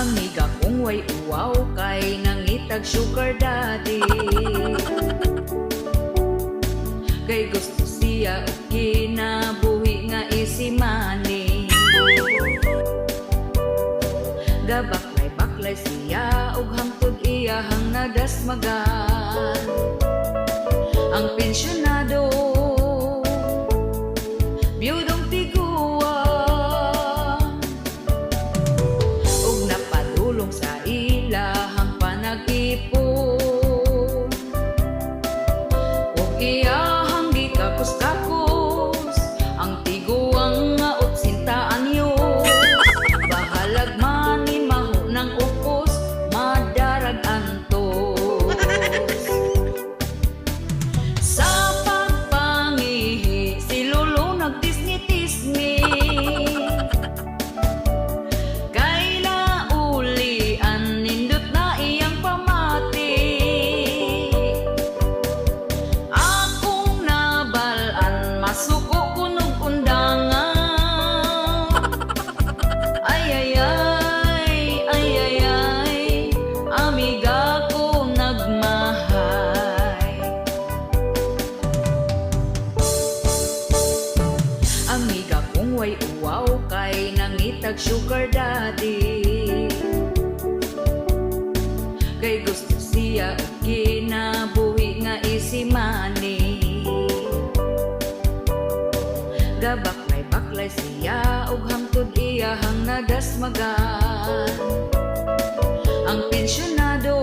Amiga kong way uwaw kay nangitag sugar daddy. Kay gusto siya og kinabuhi nga easy money. Gabaklay-baklay siya og hangtod iyahang nadasmagan. Ang pensyonado, biyudong tiguang, ug napadulong sa ilahang panag-ipon ug iyahang gikakos-kakos ang tiguang nga 80 anyos. Bahalag man ni maho ng upos, madarag antos. Sa pagpangihi, si Lolo nagtisngi-tisngi. Kay naulian, nindot na iyang pamati. Akong nabalaan, masuko kunog undangan. Ay, ay, ay, ay, ay, ay, amiga ko nagmahay. Amiga kong way uwaw kay nangitag sugar daddy. Kay gusto siya og kinabuhi nga easy money. Gabaklay-baklay siya og hangtod iyahang nadasmagan. Ang pensyonado,